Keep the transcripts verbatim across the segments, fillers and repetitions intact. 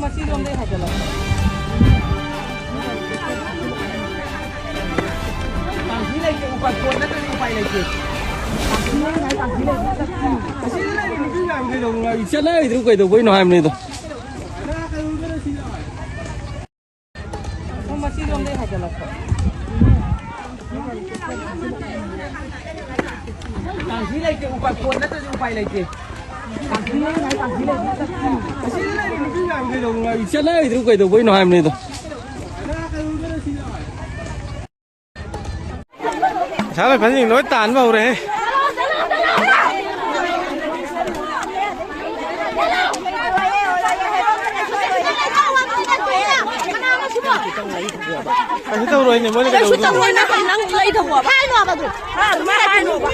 ꯃꯁꯤꯔꯣꯝꯗꯩ ꯍꯥꯏꯒꯠꯂꯛꯄ꯫ ꯇꯥꯡꯁꯤ ꯂꯩꯇꯦ, ꯎꯄꯥꯏ, ꯐꯣꯟ ꯅꯠꯇ꯭ꯔꯗꯤ ꯎꯄꯥꯏ ꯂꯩꯇꯦ꯫ ꯇꯥꯡꯁꯤ ꯂꯩꯇꯦ, ꯇꯥꯡꯁꯤ ꯂꯩꯇꯦ꯫ ꯑꯁꯤꯗ ꯂꯩꯔꯤ ꯅꯨꯄꯤ ꯃꯌꯥꯝ ꯀꯩꯗꯧꯅꯣ ꯍꯥꯏ-, ꯆꯠꯅꯔꯤꯗꯨ ꯀꯩꯗꯧꯕꯩꯅꯣ ꯍꯥꯏꯕꯅꯤꯗ꯫ ꯁꯣꯝ ꯃꯁꯤꯔꯣꯝꯗꯩ ꯍꯥꯏꯒꯠꯂꯛꯄ꯫ ꯇꯥꯡꯁꯤ ꯂꯩꯇꯦ, ꯎꯄꯥꯏ, ꯐꯣꯟ ꯅꯠꯇ꯭ꯔꯗꯤ ꯎꯄꯥꯏ ꯂꯩꯇꯦ꯫ ꯇꯥꯡꯁꯤ ꯂꯩꯇꯦ, ꯇꯥꯡꯁꯤ ꯂꯩꯇꯦ꯫ ꯑꯁꯤꯗ ꯂꯩꯔꯤ ꯅꯨꯄꯤ ꯃꯌꯥꯝ ꯀꯩꯗꯧꯅꯣ ꯍꯥꯏ-, ꯆꯠꯅꯔꯤꯗꯨ ꯀꯩꯗꯧꯕꯩꯅꯣ ꯍꯥꯏꯕꯅꯤꯗ꯫ ꯄꯩꯁꯥ ꯂꯣꯏ ꯐꯅꯁꯤꯡ ꯂꯣꯏ ꯇꯥꯟꯕ ꯍꯧꯔꯦꯍꯦ꯫ ꯀꯩꯁꯨ ꯇꯧꯔꯣꯏꯅꯦ, ꯃꯣꯏꯅ ꯀꯩꯁꯨ ꯀꯩꯗꯧꯗꯣꯏꯅꯣ? ꯇꯧꯔꯣꯏ, ꯅꯪ ꯂꯩꯊꯧꯑꯣꯕ꯫ ꯍꯥꯏꯅꯣꯕ ꯑꯗꯨ꯫ ꯍꯥꯏꯅꯣꯕ꯫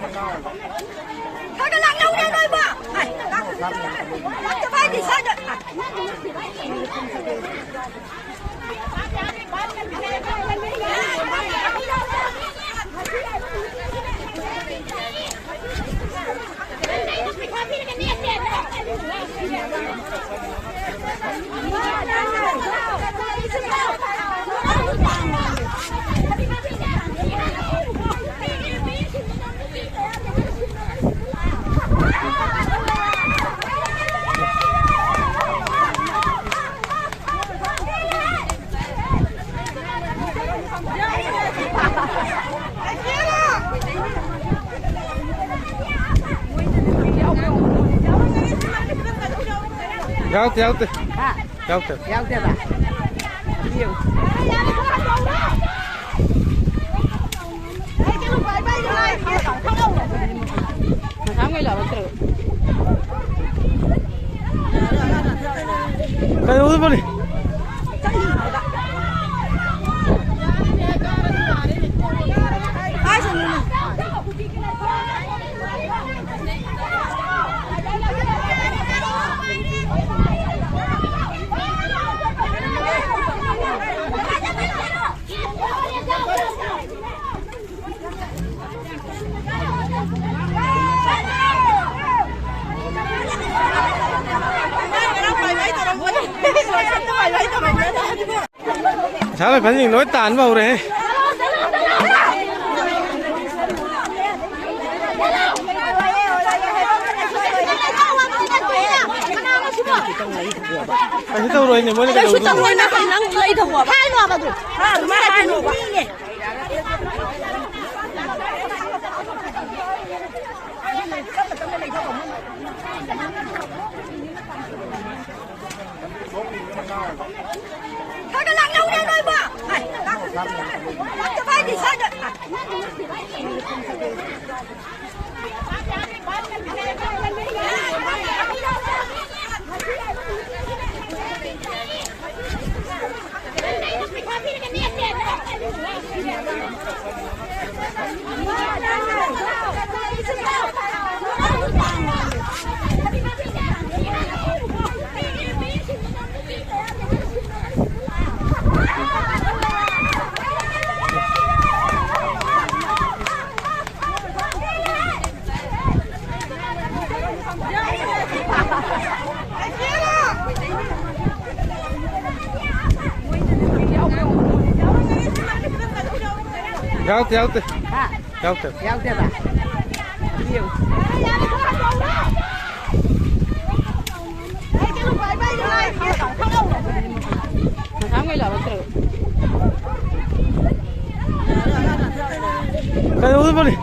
ꯈꯔ ꯈꯔ ꯂꯥꯛꯅꯧꯅꯦ ꯅꯣꯏꯕꯣ꯫ ꯂꯥꯛꯇꯕ ꯍꯥꯏꯗꯤ ꯁ꯭ꯋꯥꯏꯗ꯫ ꯌꯥꯎꯗꯦ, ꯌꯥꯎꯗꯦ꯫ ꯍꯥ? ꯌꯥꯎꯗꯦ꯫ ꯌꯥꯎꯗꯦꯕ? ꯑꯗꯨ ꯌꯦꯡꯉꯨ꯫ ꯉꯁꯥꯏꯉꯩ ꯂꯥꯛꯂꯛꯇ꯭ꯔꯦ꯫ ꯀꯩꯗꯧꯕꯅꯤ? ꯌꯥꯝꯅ ꯐꯖꯅ ꯂꯣꯏ ꯇꯥꯟꯕ ꯍꯧꯔꯦꯍꯦ꯫ ꯀꯩꯁꯨ ꯇꯧꯔꯣꯏꯅꯦ, ꯃꯣꯏꯅ ꯀꯩꯁꯨ ꯀꯩꯗꯧꯗꯣꯏꯅꯣ? ꯇꯧꯔꯣꯏ, ꯅꯪ, ꯅꯪ ꯂꯩꯊꯧꯑꯣꯕ꯫ ꯍꯥꯏꯅꯣꯕ ꯑꯗꯨ꯫ ꯍꯥꯏꯅꯣꯕ꯫ ꯈꯔ ꯈꯔ ꯂꯥꯛꯅꯧꯅꯦ ꯅꯣꯏꯕꯣ꯫ ꯂꯥꯛꯇꯕ ꯍꯥꯏꯗꯤ ꯁ꯭ꯋꯥꯏꯗ꯫ ꯌꯥꯎꯗꯦ, ꯌꯥꯎꯗꯦ꯫ ꯍꯥ? ꯌꯥꯎꯗꯦ꯫ ꯌꯥꯎꯗꯦꯕ? ꯌꯦꯡꯉꯨ꯫ ꯉꯁꯥꯏ ꯃꯣꯏ ꯂꯥꯛꯂꯛꯇ꯭ꯔꯕ? ꯀꯩꯗꯧꯗꯣꯏꯕꯅꯤ?